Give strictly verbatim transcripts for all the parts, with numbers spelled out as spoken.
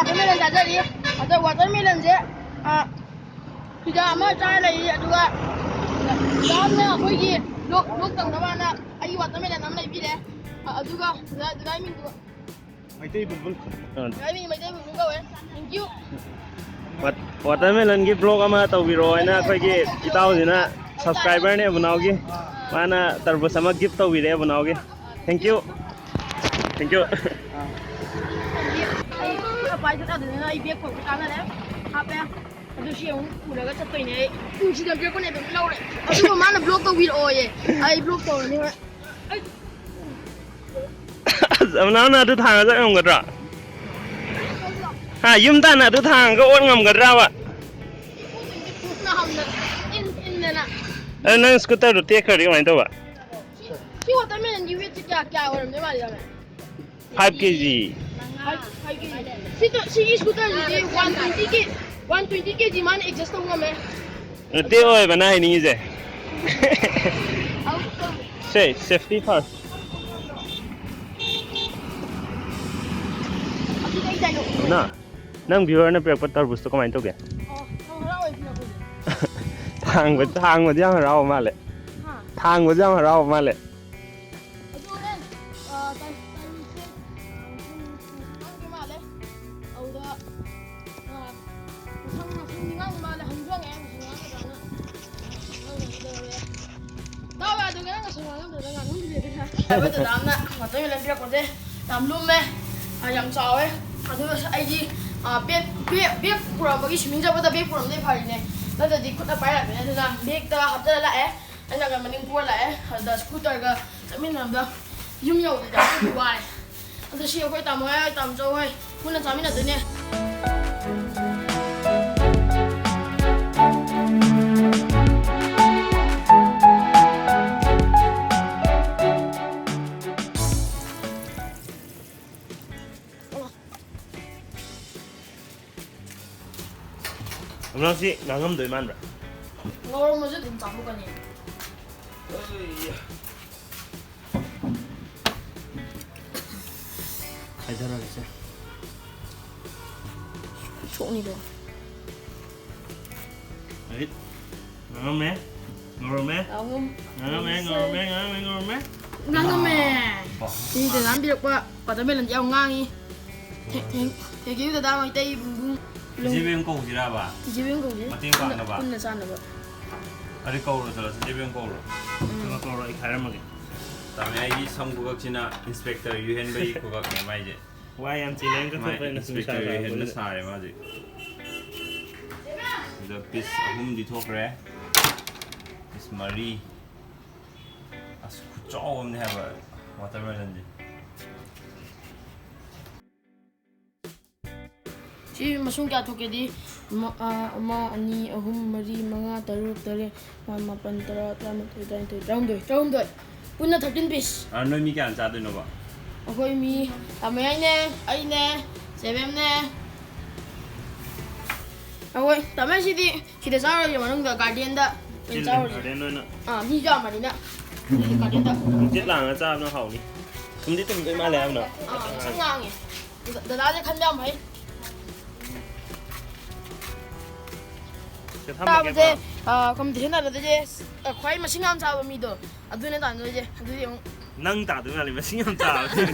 Watermelon ꯆꯥꯖꯔꯤ꯫ ꯑꯗꯣ watermelonꯁꯦ, ꯑ, ꯁꯤꯗ ꯑꯃ ꯆꯥꯔ ꯂꯩꯔꯤ꯫ ꯑꯗꯨꯒ ꯌꯥꯝꯅ ꯑꯩꯈꯣꯏꯒꯤ ꯂꯣꯛ, ꯂꯣꯛ ꯇꯧꯅꯕꯅ ꯑꯩꯒꯤ watermelon ꯑꯃ ꯂꯩꯕꯤꯔꯦ꯫ ꯑ, ꯑꯗꯨꯒ ꯗꯗꯥ, ꯗꯗꯥ ꯃꯤꯡꯗꯨ? ꯃꯩꯇꯩ ꯕꯨꯜꯕꯨꯜ꯫ ꯑ꯫ ꯗꯗꯥ ꯃꯤꯡ ꯃꯩꯇꯩ ꯕꯨꯜꯕꯨꯜ ꯀꯧꯋꯦ꯫ Thank you꯫ Wat-, watermelonꯒꯤ vlog ꯑꯃ ꯇꯧꯕꯤꯔꯛꯑꯣ ꯍꯥꯏꯅ ꯑꯩꯈꯣꯏꯒꯤ ꯏꯇꯥꯎꯁꯤꯅ subscriberꯅꯦ ꯕꯨꯅꯥꯎꯒꯤ꯫ ꯃꯥꯅ ꯇꯔꯕꯨꯖ ꯑꯃ gift ꯇꯧꯕꯤꯔꯛꯑꯦ ꯕꯨꯅꯥꯎꯒꯤ꯫ Thank you꯫ Thank you꯫ ꯑꯩ ꯈꯔ ꯄꯥꯏ ꯆꯠ ꯌꯥꯗꯗꯅ ꯑꯩ bag ꯐꯥꯎꯕ ꯀꯥꯟꯅꯔꯦ꯫ ꯍꯥꯞꯄꯦ꯫ ꯑꯗꯨ ꯁꯤ ꯑꯃꯨꯛ ꯄꯨꯔꯒ ꯆꯠꯇꯣꯏꯅꯦ ꯑꯩ꯫ ꯅꯨꯡꯁꯤꯗꯅ ꯄꯤꯔꯛꯄꯅꯦ ꯑꯗꯨꯝ ꯂꯧꯔꯦ꯫ ꯑꯗꯨꯒ ꯃꯥꯅ vlog ꯇꯧꯕꯤꯔꯛꯑꯣꯌꯦ꯫ ꯑꯩ vlog ꯇꯧꯔꯅꯤ ꯍꯣꯔꯦꯟ꯫ ꯑꯩ ꯑꯁ, ꯃꯅꯥꯎꯅ ꯑꯗꯨ ꯊꯥꯡꯉ ꯆꯠ ꯉꯝꯒꯗ꯭ꯔꯣ? ꯍꯥ, ꯌꯨꯝ ꯇꯥꯟꯅ ꯑꯗꯨ ꯊꯥꯡꯉꯒ ꯑꯣꯠ ꯉꯝꯒꯗ꯭ꯔꯕ? ꯅꯍꯥꯟꯅ ꯏꯟ-, ꯏꯟꯗꯅ꯫ ꯑꯗꯨ ꯅꯪ scooterꯗꯨ ꯇꯦꯛꯈ꯭ꯔꯗꯤ ꯀꯃꯥꯏꯅ ꯇꯧꯕ? ꯁꯤ, ꯁꯤ watermelonꯒꯤ weightꯁꯦ ꯀꯌꯥ, ꯀꯌꯥ ꯑꯣꯏꯔꯝꯗꯣꯏ ꯃꯥꯜꯂꯤ, ꯏꯌꯥꯝꯕ? Five K G꯫ Five, five K G꯫ ꯁꯤ ꯇ-, ꯁꯤꯒꯤ scooterꯁꯤꯗꯤ one twenty K, one twenty K G ꯃꯥꯅ adjust ꯇꯧ ꯉꯝꯃꯦ꯫ ꯅꯠꯇꯦ ꯑꯣꯏꯕ ꯅꯪ ꯍꯥꯏꯅꯤꯡꯉꯤꯁꯦ꯫ ꯁꯦ, safety first꯫ ꯑꯗꯨꯗꯤ ꯑꯩ dialogue ꯅ, ꯅꯪ viewerꯅ ꯄꯤꯔꯛꯄ ꯇꯔꯕꯨꯖꯇꯣ ꯀꯃꯥꯏꯅ ꯇꯧꯒꯦ? ꯑꯣ, ꯌꯥꯝ ꯍꯔꯥꯎꯋꯦ ꯄꯤꯔꯛꯄꯁꯦ꯫ ꯊꯥꯡꯕ-, ꯊꯥꯡꯕꯗꯤ ꯌꯥꯝ ꯍꯔꯥꯎꯕ ꯃꯥꯜꯂꯦ꯫ ꯍꯥ? ꯊꯥꯡꯕꯁꯦ ꯌꯥꯝ ꯍꯔꯥꯎꯕ ꯃꯥꯜꯂꯦ꯫ ꯑꯗꯨ ꯍꯣꯔꯦꯟ, ꯑ, ꯇꯥꯏ-, ꯇꯥꯏꯃꯤꯡꯁꯦ, ꯑ, ꯄꯨꯡ ꯇꯔꯥꯃꯥꯊꯣꯏ ꯃꯥꯜꯂꯦ꯫ ꯑꯗꯨꯗ, ꯑ, ꯃꯊꯪ, ꯃꯊꯪꯗꯤ ꯉꯥꯡꯕ ꯃꯥꯜꯂꯦ, ꯍꯪꯁꯨ ꯍꯪꯉꯛꯑꯦ, ꯉꯁꯤ ꯉꯥꯡꯒꯗ꯭ꯔꯥꯅ꯫ ꯉꯥꯡꯗꯕꯤꯗ ꯂꯩꯔꯦ꯫ ꯗꯥꯎ ꯌꯥꯗ꯭ꯔꯒꯅ ꯉꯁꯤ ꯉꯥꯡꯉꯝꯗ꯭ꯔꯦꯗꯅ, ꯉꯥꯡꯉꯝꯗ꯭ꯔꯦꯗꯅ꯫ ꯍꯥꯏꯕ ꯗꯗꯥ ꯑꯃꯅ ꯉꯥꯛꯇꯪ ꯂꯩꯔꯝꯕꯤꯔꯛꯄꯁꯦ ꯌꯥꯝ ꯂꯨꯝꯃꯦ, ꯑ, ꯌꯥꯝ ꯆꯥꯎꯋꯦ꯫ ꯑꯗꯨꯒ ꯑꯩꯒꯤ, ꯑ, bag, bag, bag ꯄꯨꯔꯛꯄꯒꯤ swimming ꯆꯠꯄꯗ bag ꯄꯨꯔꯛꯑꯝꯗꯤ ꯐꯔꯤꯅꯦ, ꯅꯠꯇ꯭ꯔꯗꯤ ꯈꯨꯠꯅ ꯄꯥꯏꯔꯛꯑꯕꯅꯤꯅ ꯑꯗꯨꯅ bagꯇ ꯍꯥꯞꯆꯜꯂ ꯂꯥꯛꯑꯦ꯫ ꯑꯩꯅ ꯃꯅꯤꯡ ꯄꯣꯔ ꯂꯥꯛꯑꯦ, ꯑꯗꯨꯗ scooterꯒ ꯆꯠꯃꯤꯟꯅꯕꯗ ꯌꯨꯝ ꯌꯧꯕꯗ ꯋꯥꯔꯦ꯫ ꯑꯗꯣ ꯁꯤ ꯑꯩꯈꯣꯏ ꯇꯥꯃꯣ ꯍꯣꯏ, ꯇꯥꯃꯣꯆꯧ ꯍꯣꯏ ꯄꯨꯟꯅ ꯆꯥꯃꯤꯟꯅꯗꯣꯏꯅꯦ꯫ ꯅꯪ ꯁꯤ ꯉꯥꯡꯉꯝꯗꯣꯏ ꯃꯥꯟꯕ꯭ꯔꯥ? ꯉꯧꯔꯝꯃꯁꯨ ꯑꯗꯨꯝ ꯆꯥꯊꯣꯛꯀꯅꯤ꯫ ꯈꯥꯏꯗꯔꯒꯦꯁꯦ꯫ ꯊꯣꯛꯅꯤꯗꯣ꯫ ꯑꯩ ꯉꯥꯡꯉꯝꯃꯦ꯫ ꯉꯧꯔꯝꯃꯦ꯫ ꯉꯥꯡꯉꯝ- ꯉꯥꯡꯉꯝꯃꯦ, ꯉꯧꯔꯝꯃꯦ, ꯉꯥꯡꯉꯝꯃꯦ, ꯉꯧꯔꯝꯃꯦ꯫ ꯉꯥꯡꯉꯝꯃꯦ꯫ ꯕꯥ꯫ ꯁꯤ ꯗꯗꯥꯅ ꯄꯤꯔꯛꯄ watermelon ꯗꯤ ꯌꯥꯝ ꯉꯥꯡꯉꯤ꯫ Thank- thank- thank you ꯗꯗꯥ ꯃꯩꯇꯩ ꯕꯨꯡ ꯕꯨꯡ꯫ ꯏꯆꯦ ꯕꯦꯝ ꯀꯧꯁꯤꯔꯕ? ꯏꯆꯦ ꯕꯦꯝ ꯀꯧꯁꯤ꯫ ꯃꯇꯦꯡ ꯄꯥꯡꯅꯕ? ꯄꯨꯟꯅ ꯆꯥꯅꯕ꯫ ꯑꯗꯨ ꯀꯧꯔꯣ, ꯆꯠꯂꯣ, ꯏꯆꯦ ꯕꯦꯝ ꯀꯧꯔꯣ꯫ ꯀꯧꯔꯣ, ꯀꯧꯔꯣ, ꯑꯩ ꯈꯥꯏꯔꯝꯃꯒꯦ꯫ ꯇꯥꯃꯣ ꯑꯩꯒꯤ ꯁꯝ ꯈꯨꯀꯛꯁꯤꯅ inspector ꯌꯨꯍꯦꯟꯕꯒꯤ ꯈꯨꯀꯛꯅꯦ ꯃꯥꯏꯁꯦ꯫ ꯋꯥ ꯌꯥꯝ ꯆꯤꯜꯂꯦꯅ ꯃꯥꯏ ꯀꯠꯊꯣꯛꯄ ꯑꯩꯅ ꯁꯨꯝ inspector ꯁꯥꯔ ꯌꯨꯍꯦꯟꯕ ꯁꯥꯔꯛꯄꯁꯤꯗ꯫ ꯁꯥꯔꯦ ꯃꯥꯁꯦ꯫ ꯁꯤꯗ piece ꯑꯍꯨꯝꯗꯤ ꯊꯣꯛꯈ꯭ꯔꯦ꯫ Piece ꯃꯔꯤ꯫ ꯑꯁ, ꯈꯨꯆꯥꯎ ꯑꯃꯅꯦ ꯍꯥꯏꯕ watermelon ꯁꯦ꯫ ꯁꯤ ꯃꯁꯤꯡ ꯀꯌꯥ ꯊꯣꯛꯀꯦꯗꯤ, ꯑꯃ, ꯑ, ꯑꯃ, ꯑꯅꯤ, ꯑꯍꯨꯝ, ꯃꯔꯤ, ꯃꯉꯥ, ꯇꯔꯨꯛ, ꯇꯔꯦꯠ, ꯅꯤꯄꯥꯜ, ꯃꯥꯄꯜ, ꯇꯔꯥ, ꯇꯔꯥꯃꯥꯊꯣꯏ, ꯇꯔꯥꯅꯤꯊꯣꯏ, ꯇꯔꯥꯍꯨꯝꯗꯣꯏ, ꯇꯔꯥꯍꯨꯝꯗꯣꯏ꯫ ꯄꯨꯟꯅ thirteen piece꯫ ꯑ, ꯅꯣꯏ ꯃꯤ ꯀꯌꯥꯅ ꯆꯥꯗꯣꯏꯅꯣꯕ? ꯑꯩꯈꯣꯏ ꯃꯤ ꯇꯥꯃꯣꯌꯥꯏꯅꯦ, ꯑꯩꯅꯦ, ꯆꯦꯕꯦꯝꯅꯦ꯫ ꯑꯩꯈꯣꯏ ꯇꯥꯃꯣꯌꯥꯏꯁꯤꯗꯤ ꯁꯤꯗ ꯆꯥꯔꯣꯏꯁꯦ, ꯃꯅꯨꯡꯗ garden ꯗ ꯑꯣꯏꯅ ꯆꯥꯔꯨꯔꯁꯦ꯫ Garden ꯑꯣꯏꯅ꯫ ꯑꯥ, ꯃꯤ ꯌꯥꯝꯕꯅꯤꯅ꯫ ꯁꯤꯗ garden ꯗ꯫ ꯍꯪꯆꯤꯠ ꯂꯥꯡꯉ ꯆꯥꯕꯅ ꯍꯥꯎꯅꯤ꯫ ꯊꯨꯝꯗꯤ ꯊꯨꯝꯗꯣꯏ ꯃꯥꯜꯂꯦ ꯌꯥꯝꯅ꯫ ꯑꯥ, ꯁꯤ ꯉꯥꯡꯉꯦ꯫ ꯗ-, ꯗꯗꯥꯁꯦ ꯈꯟꯕ ꯌꯥꯝ ꯍꯩ꯫ ꯁꯦ, ꯊꯝꯃꯒꯦꯀꯣ꯫ ꯆꯥꯕꯁꯦ, ꯑ, competition ꯇꯥꯟꯅꯗꯣꯏꯁꯦ, ꯑ, ꯈ꯭ꯋꯥꯏ ꯃꯁꯤꯡ ꯌꯥꯝ ꯆꯥꯕ ꯃꯤꯗꯣ, ꯑꯗꯨꯅꯦ ꯇꯥꯟꯅꯗꯣꯏꯁꯦ꯫ ꯑꯗꯨꯗꯤ ꯑꯃꯨꯛ ꯅꯪ ꯇꯥꯗꯣꯏ ꯃꯥꯜꯂꯦ, ꯃꯁꯤꯡ ꯌꯥꯝ ꯆꯥꯕ꯫ ꯑꯗꯨꯗꯤ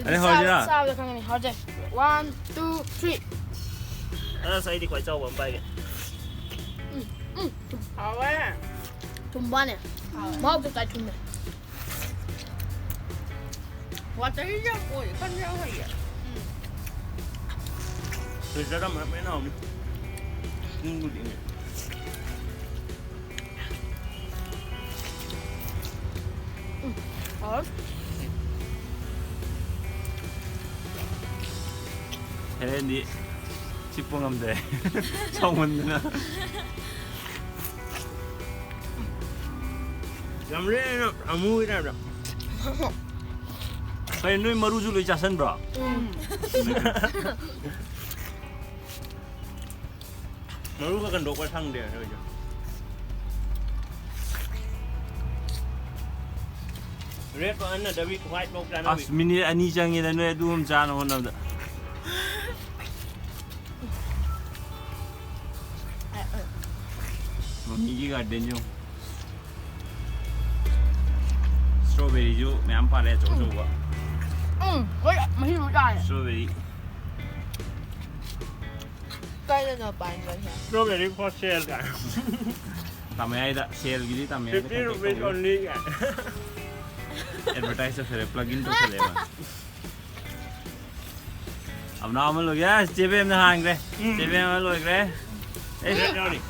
ꯑꯩ ꯍꯧꯔꯁꯤꯔꯥ? ꯆꯥꯕ, ꯆꯥꯕꯗ ꯈꯪꯒꯅꯤ꯫ ꯍꯧꯔꯁꯦ꯫ One, two, three꯫ ꯑꯁ, ꯑꯩꯗꯤ ꯈ꯭ꯋꯥꯏ ꯆꯥꯎꯕ ꯑꯃ ꯄꯥꯏꯒꯦ꯫ ꯎꯝ, ꯎꯝ꯫ ꯍꯥꯎꯋꯦ꯫ ꯊꯨꯝꯕꯅꯦ꯫ ꯍꯥꯎꯋꯦ꯫ ꯃꯍꯥꯎꯁꯨ ꯀꯥꯏ ꯊꯨꯝꯃꯦ꯫ Watery ꯌꯥꯝ ꯑꯣꯏ, ꯀꯟ ꯌꯥꯝ ꯍꯩꯌꯦ꯫ ꯎꯝ꯫ Freezer ꯊꯝꯕꯅ ꯍꯦꯟꯅ ꯍꯥꯎꯅꯤ꯫ ꯏꯪꯕꯨꯗꯤ ꯏꯪꯉꯦ꯫ ꯎꯝ, ꯍꯥꯎꯋꯦ꯫ ꯍꯦꯂꯦꯟꯗꯤ ꯆꯤꯛꯄ ꯉꯝꯗ꯭ꯔꯦ꯫ ꯆꯥꯎꯃꯟꯗꯅ꯫ ꯌꯥꯝ ꯂꯦꯡꯉꯦ, ꯑꯃꯨꯕꯒꯤ type ꯇ꯫ ꯀꯩ, ꯅꯣꯏ ꯃꯔꯨꯁꯨ ꯂꯣꯏ ꯆꯥꯁꯟꯕ꯭ꯔꯣ? ꯎꯝ꯫ ꯃꯔꯨꯒ ꯀꯟꯗꯣꯛꯄ ꯁꯪꯗꯦ ꯅꯣꯏꯁꯨ꯫ Red ꯐꯥꯎ ꯍꯟꯅꯗꯕꯤ white ꯐꯥꯎ ꯆꯥꯅꯕꯤ꯫ ꯑꯁ, minute ꯑꯅꯤ ꯆꯪꯉꯦꯗ ꯅꯣꯏ ꯑꯗꯨ ꯑꯃ ꯆꯥꯅ ꯍꯣꯠꯅꯕꯗ꯫ ꯃꯤꯒꯤ ꯒꯥꯔꯗꯦꯟꯁꯨ꯫ ꯁ꯭ꯇ꯭ꯔꯣꯕꯦꯔꯤꯁꯨ ꯃꯌꯥꯝ ꯄꯥꯜꯂꯦ, ꯑꯆꯧ ꯑꯆꯧꯕ꯫ ꯎꯝ, ꯍꯣꯏ, ꯃꯍꯤꯁꯨ ꯆꯥꯔꯦ꯫ ꯁ꯭ꯇ꯭ꯔꯣꯕꯦꯔꯤ꯫ ꯀꯥꯏꯗꯅꯣ ꯄꯥꯟꯕꯁꯦ? Strawberry for sale ꯀꯥꯏꯅ꯫ ꯇꯥꯃꯌꯥꯏꯗ, ꯁꯦꯜꯒꯤꯗꯤ ꯇꯥꯃꯌꯥꯏꯗ Fifty rupees only ꯀꯥꯏꯅ꯫ ꯑꯦꯗꯚꯔꯇꯥꯏꯁ ꯇꯧꯁꯜꯂꯦ, ꯄ꯭ꯂꯒ ꯏꯟ ꯇꯧꯁꯜꯂꯦꯕ꯫ ꯑꯝꯅꯥꯎ ꯑꯃ ꯂꯣꯏꯒꯦ꯫ ꯑꯁ, ꯆꯦ ꯕꯦꯝꯅ ꯍꯥꯟꯈ꯭ꯔꯦ꯫ ꯆꯦ ꯕꯦꯝ ꯑꯃ ꯂꯣꯏꯈ꯭ꯔꯦ꯫ ꯑꯦ, ꯌꯥꯎꯔꯤ꯫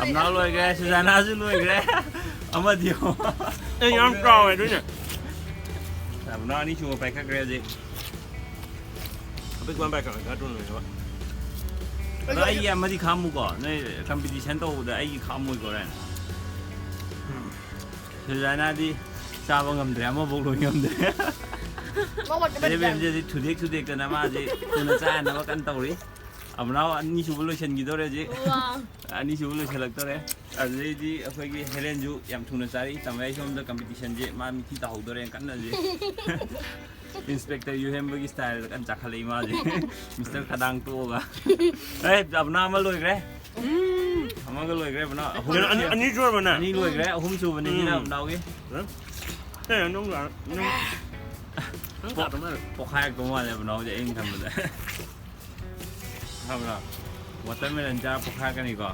ꯑꯝꯅꯥꯎ ꯂꯣꯏꯈ꯭ꯔꯦ, ꯁꯨꯖꯥꯅꯥꯁꯨ ꯂꯣꯏꯈ꯭ꯔꯦ꯫ ꯑꯃꯗꯤ ꯑꯩ ꯌꯥꯝ ꯆꯥꯎꯋꯦ ꯑꯗꯨꯅꯦ꯫ ꯑꯝꯅꯥꯎ ꯑꯅꯤꯁꯨꯕ ꯄꯥꯏꯈꯠꯈ꯭ꯔꯦ ꯍꯧꯖꯤꯛ꯫ ꯑꯄꯤꯛꯄ ꯑꯃ ꯄꯥꯏꯈꯠꯂꯒ ꯑꯗꯨ ꯂꯣꯏꯅꯃꯛ꯫ ꯑꯗꯣ ꯑꯩꯒꯤ ꯑꯃꯗꯤ ꯈꯥꯝꯃꯨꯀꯣ, ꯅꯣꯏ ꯀꯝꯄꯤꯇꯤꯁꯟ ꯇꯧꯕꯗ ꯑꯩꯒꯤ ꯈꯥꯝꯃꯣꯏꯀꯣ, ꯔꯦꯟ꯫ ꯁꯨꯖꯥꯅꯥꯗꯤ ꯆꯥꯕ ꯉꯝꯗ꯭ꯔꯦ, ꯑꯃꯐꯥꯎ ꯂꯣꯏ ꯉꯝꯗ꯭ꯔꯦ꯫ ꯃꯉꯣꯟꯗ ꯆꯦ ꯕꯦꯝꯁꯦ ꯍꯧꯖꯤꯛ ꯊꯨꯗꯦꯛ ꯊꯨꯗꯦꯛꯇꯅ ꯃꯥꯁꯦ ꯊꯨꯅ ꯆꯥꯅꯕ ꯀꯟꯅ ꯇꯧꯔꯤ꯫ ꯑꯝꯅꯥꯎ ꯑꯅꯤꯁꯨꯕ ꯂꯣꯏꯁꯤꯟꯈꯤꯗꯧꯔꯦ ꯍꯧꯖꯤꯛ꯫ ꯋꯥ ꯑꯅꯤꯁꯨꯕ ꯂꯣꯏꯁꯤꯜꯂꯛꯇꯧꯔꯦ꯫ ꯑꯗꯨꯗꯩꯗꯤ ꯑꯩꯈꯣꯏꯒꯤ ꯍꯦꯂꯦꯟꯁꯨ ꯌꯥꯝ ꯊꯨꯅ ꯆꯥꯔꯤ꯫ ꯇꯥꯃꯌꯥꯏ ꯁꯣꯝꯗ ꯀꯝꯄꯤꯇꯤꯁꯟꯁꯦ ꯃꯥ ꯃꯤꯊꯤ ꯇꯥꯍꯧꯗꯣꯔꯦꯅ ꯀꯟꯅ ꯍꯧꯖꯤꯛ ꯏꯟꯁꯄꯦꯛꯇꯔ ꯌꯨꯍꯦꯟꯕꯒꯤ ꯁ꯭ꯇꯥꯏꯜꯗ ꯀꯟꯅ ꯆꯥꯈꯠꯂꯛꯏ ꯃꯥꯁꯦ꯫ ꯃꯤꯁꯇꯔ ꯈꯗꯥꯡ ꯇꯣꯛꯑꯒ꯫ ꯑꯦ, ꯑꯕꯅꯥ ꯑꯃ ꯂꯣꯏꯈ꯭ꯔꯦ꯫ ꯑꯃꯒ ꯂꯣꯏꯈ꯭ꯔꯦ, ꯑꯕꯅꯥ ꯑꯍꯨꯝ꯫ ꯀꯩꯅꯣ ꯑꯅꯤ, ꯑꯅꯤ ꯁꯨꯔꯕꯅꯦ? ꯑꯅꯤ ꯂꯣꯏꯈ꯭ꯔꯦ, ꯑꯍꯨꯝ ꯁꯨꯕꯅꯤ ꯁꯤꯅ ꯎꯝ꯫ ꯑꯕꯅꯥꯎꯒꯤ꯫ ꯀꯩꯅꯣ ꯅꯨꯡ ꯂꯥꯛ-, ꯅꯨꯡ-, ꯅꯪ ꯀꯥꯞꯄ ꯃꯥꯜꯂꯦ꯫ ꯄꯣꯛꯈꯥꯏꯔꯛꯇꯧ ꯃꯥꯜꯂꯦ ꯑꯕꯅꯥꯎꯁꯦ ꯑꯩꯅ ꯈꯟꯕꯗ꯫ ꯈꯪꯕ꯭ꯔꯥ? ꯋꯥꯇꯔꯃꯦꯂꯟ ꯆꯥꯔ ꯄꯣꯛꯈꯥꯏꯔꯛꯀꯅꯤꯀꯣ꯫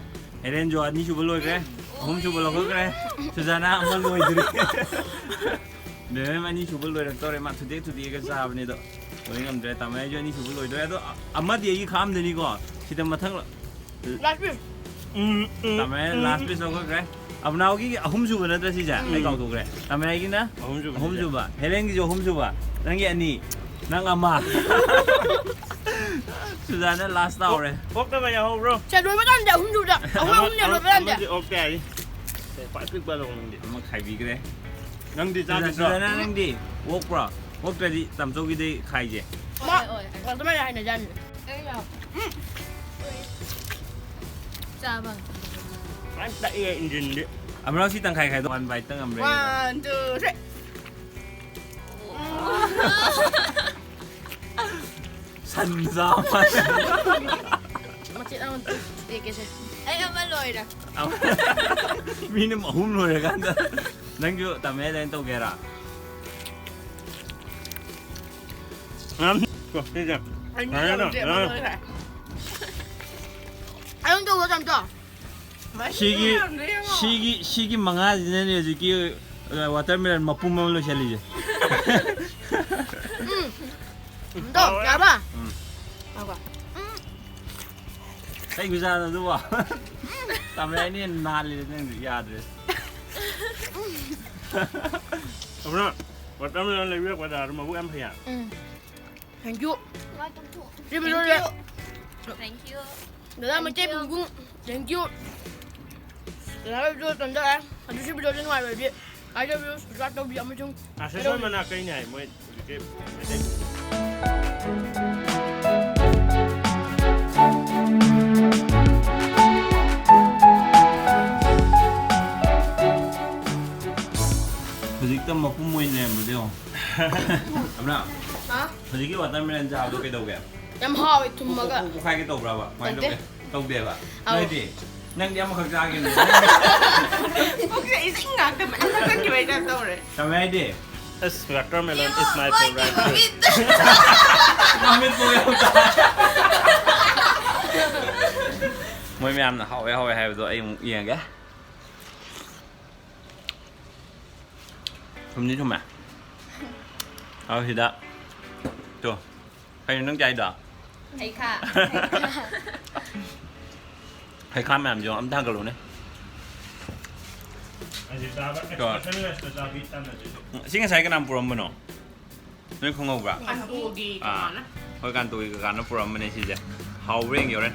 ꯍꯦꯂꯦꯟꯁꯨ ꯑꯅꯤꯁꯨꯕ ꯂꯣꯏꯈ꯭ꯔꯦ, ꯑꯍꯨꯝꯁꯨꯕ ꯂꯧꯈꯠꯈ꯭ꯔꯦ, ꯁꯨꯖꯥꯅꯥ ꯑꯃ ꯂꯣꯏꯗ꯭ꯔꯤ꯫ ꯕꯦꯝꯕꯦꯝ ꯑꯅꯤꯁꯨꯕ ꯂꯣꯏꯔꯛꯇꯧꯔꯦ, ꯃꯥ ꯊꯨꯗꯦꯛ ꯊꯨꯗꯦꯛꯑꯒ ꯆꯥꯕꯅꯤ ꯑꯗꯣ ꯂꯣꯏ ꯉꯝꯗ꯭ꯔꯦ꯫ ꯇꯥꯃꯌꯥꯏꯁꯨ ꯑꯅꯤꯁꯨꯕ ꯂꯣꯏꯗꯣꯔꯦ꯫ ꯑꯗꯣ ꯑ-, ꯑꯃꯗꯤ ꯑꯩꯒꯤ ꯈꯥꯝꯗꯅꯤꯀꯣ꯫ ꯁꯤꯗ ꯃꯊꯪ ꯂꯥꯁ ꯄꯤꯁ꯫ ꯎꯝ, ꯎꯝ, ꯇꯥꯃꯌꯥꯏ ꯎꯝ꯫ ꯂꯥꯁ ꯄꯤꯁ ꯂꯧꯈꯠꯈ꯭ꯔꯦ꯫ ꯑꯕꯅꯥꯎꯒꯤ ꯑꯍꯨꯝꯁꯨꯕ ꯅꯠꯇ꯭ꯔ ꯁꯤꯁꯦ? ꯑꯩ ꯎꯝ꯫ ꯀꯥꯎꯊꯣꯛꯈ꯭ꯔꯦ꯫ ꯇꯥꯃꯌꯥꯏꯒꯤꯅ ꯑꯍꯨꯝꯁꯨꯕ꯫ ꯑꯍꯨꯝꯁꯨꯕ꯫ ꯍꯦꯂꯦꯟꯒꯤꯁꯨ ꯑꯍꯨꯝꯁꯨꯕ꯫ ꯅꯪꯒꯤ ꯑꯅꯤ꯫ ꯅꯪ ꯑꯃ꯫ ꯁꯨꯖꯥꯅ ꯂꯥꯁ ꯇꯥꯍꯧꯔꯦ꯫ ꯑꯣꯛꯇꯕ ꯌꯥꯍꯧꯕ꯭ꯔꯣ? ꯁꯦ, ꯂꯣꯏꯕ ꯀꯥꯟꯗ ꯑꯍꯨꯝꯁꯨꯕꯗ꯫ ꯑꯍꯨꯝ ꯑꯍꯨꯝꯅꯦ ꯂꯣꯏꯕ ꯀꯥꯟꯗ꯫ ꯑꯃꯗꯤ ꯑꯣꯛꯇꯦ ꯍꯥꯏ꯫ ꯁꯦ, ꯈ꯭ꯋꯥꯏ ꯄꯤꯛꯄ ꯂꯧ ꯅꯪꯗꯤ꯫ ꯑꯃ ꯈꯥꯏꯕꯤꯈ꯭ꯔꯦ꯫ ꯅꯪꯗꯤ ꯁꯨꯖꯥꯅ, ꯆꯥꯗ꯭ꯔꯣ? ꯁꯨꯖꯥꯅ ꯅꯪꯗꯤ ꯑꯣꯛꯄ꯭ꯔꯣ? ꯑꯣꯛꯇ꯭ꯔꯗꯤ ꯇꯥꯃꯆꯧꯒꯤꯗꯤ ꯈꯥꯏꯁꯦ꯫ ꯃꯥ ꯍꯣꯏ, ꯍꯣꯏ꯫ ꯑꯗꯨꯃꯥꯏꯅ ꯍꯥꯏꯅꯖꯥꯠꯅꯤ꯫ ꯑꯩ ꯌꯥꯎ꯫ ꯆꯥꯕ꯫ ꯐꯖꯅ ꯇꯛꯑꯦ ꯏꯟꯖꯤꯟꯗꯤ꯫ ꯑꯃꯔꯛ ꯁꯤ ꯇꯪꯈꯥꯏ ꯈꯥꯏꯗꯣꯛ꯫ One bite ꯇ ꯉꯝꯕ꯭ꯔꯥ? One, two, three. ꯁꯟ ꯆꯥꯕ꯫ ꯃꯆꯦꯠ ꯑꯃ ꯄꯤꯔꯛꯀꯦꯁꯦ꯫ ꯑꯩ ꯑꯃ ꯂꯣꯏꯔꯦ꯫ ꯃꯤꯅ ꯑꯍꯨꯝ ꯂꯣꯏꯔꯀꯥꯟꯗ ꯅꯪꯁꯨ ꯇꯝꯃꯦ ꯑꯗꯨꯃꯥꯏꯅ ꯇꯧꯒꯦꯔꯥ? ꯑꯩ ꯇꯧꯗꯦ, ꯑꯃ ꯂꯣꯏꯔꯦ꯫ ꯑꯩ ꯑꯗꯨꯝ ꯇꯧꯕ ꯇꯝ ꯇꯧ꯫ ꯁꯤꯒꯤ, ꯁꯤꯒꯤ, ꯁꯤꯒꯤ ꯃꯉꯥꯁꯤꯅꯅꯦ ꯍꯧꯖꯤꯛꯀꯤ, ꯑ, watermelon ꯃꯄꯨꯝ ꯑꯃ ꯂꯣꯏꯁꯤꯜꯂꯤꯁꯦ꯫ ꯎꯝ꯫ ꯇꯣ, ꯌꯥꯔꯕ? ꯎꯝ꯫ ꯉꯥꯏꯈꯣ꯫ ꯎꯝ꯫ ꯀꯩ ꯈꯨꯆꯥꯅꯣ ꯑꯗꯨꯕꯣ? ꯇꯝꯃꯦ ꯑꯩꯅ ꯍꯦꯟꯅ ꯅꯥꯜꯂꯦ ꯅꯪꯗꯤ ꯌꯥꯗ꯭ꯔꯦ꯫ ꯑꯃꯅ watermelon ꯂꯩꯕꯤꯔꯛꯄꯗ ꯃꯕꯨꯛ ꯌꯥꯝ ꯐꯩꯌꯦ꯫ ꯎꯝ꯫ Thank you꯫ ꯁꯤ video ꯁꯦ Thank you꯫ ꯗꯗꯥ ꯃꯩꯇꯩ ꯄꯨꯡ thank you꯫ ꯗꯗꯥ video ꯇꯝꯖꯔꯦ꯫ ꯑꯗꯨ ꯁꯤ video ꯁꯦ ꯅꯨꯡꯉꯥꯏꯔꯗꯤ like ꯇꯧꯕꯤꯌꯨ, subscribe ꯇꯧꯕꯤꯌꯨ ꯑꯃꯁꯨꯡ ꯑꯁꯤꯁꯨ ꯃꯅꯥ ꯀꯩꯅꯦ ꯍꯥꯏ ꯃꯣꯏ ꯍꯧꯖꯤꯛꯀꯤ ꯃꯩꯇꯩ꯫ ꯍꯧꯖꯤꯛꯇ ꯃꯄꯨꯝ ꯑꯣꯏꯅ ꯂꯩꯔꯝꯕꯗꯣ ꯌꯦꯡꯉꯣ꯫ ꯑꯕ꯭ꯔꯥ, ꯍꯥ? ꯍꯧꯖꯤꯛꯀꯤ watermelon ꯆꯥꯕꯗꯣ ꯀꯩꯗꯧꯒꯦ? ꯌꯥꯝ ꯍꯥꯎꯋꯦ, ꯊꯨꯝꯃꯒ꯫ ꯄꯣꯛ-, ꯄꯣꯛꯈꯥꯏꯒꯦ ꯇꯧꯕ꯭ꯔꯕ? ꯀꯃꯥꯏꯅ ꯇꯧꯗꯦ꯫ ꯇꯧꯒꯦ? ꯇꯧꯗꯦꯕ? ꯑꯧ꯫ ꯅꯣꯏꯗꯤ? ꯅꯪꯗꯤ ꯑꯃꯈꯛ ꯆꯥꯈꯤꯕꯅꯤ꯫ ꯄꯨꯛꯁꯦ ꯏꯁꯤꯡ ꯉꯥꯛꯇ ꯃꯌꯥꯝ ꯊꯛꯆꯟꯈꯤꯕꯩ ꯇꯥꯏꯞ ꯇꯧꯔꯦ꯫ ꯇꯧꯋꯦ ꯍꯥꯏꯗꯤ? ꯑꯁ, watermelon is my favorite fruit꯫ ꯃꯃꯤꯠ ꯄꯣꯛꯑꯦ ꯑꯃꯨꯛꯇ꯫ ꯃꯣꯏ ꯃꯌꯥꯝꯅ ꯍꯥꯎꯋꯦ ꯍꯥꯎꯋꯦ ꯍꯥꯏꯕꯗꯣ ꯑꯩ ꯑꯃꯨꯛ ꯌꯦꯡꯒꯦ꯫ ꯊꯨꯝꯗꯤ ꯊꯨꯝꯃꯦ꯫ ꯑꯗꯣ ꯁꯤꯗ ꯇꯣ, ꯀꯩꯅꯣ ꯅꯪ ꯆꯥꯏꯗꯣ? ꯍꯩꯈꯥ꯫ ꯍꯩꯈꯥ ꯃꯌꯥꯝꯁꯦ ꯑꯝꯇ ꯍꯥꯡꯒꯠꯂꯨꯅꯦ꯫ ꯑꯁꯤ ꯆꯥꯕ ꯀꯣ꯫ Expressionlessꯇ ꯆꯥꯕꯤ ꯇꯟꯅꯁꯤꯗꯤ꯫ ꯁꯤ ꯉꯁꯥꯏ ꯀꯅꯥ ꯄꯨꯔꯝꯕꯅꯣ? ꯅꯣꯏ ꯈꯪꯍꯧꯕ꯭ꯔꯥ? ꯀꯥꯟꯇꯣꯒꯤ ꯑꯥ꯫ ꯀꯀꯥꯅ꯫ ꯍꯣꯏ, ꯀꯥꯟꯇꯣꯒꯤ ꯀꯀꯥꯅ ꯄꯨꯔꯛꯑꯝꯕꯅꯦ ꯁꯤꯁꯦ꯫ ꯍꯥꯎꯕ꯭ꯔꯥ ꯌꯦꯡꯒꯦ ꯍꯣꯔꯦꯟ꯫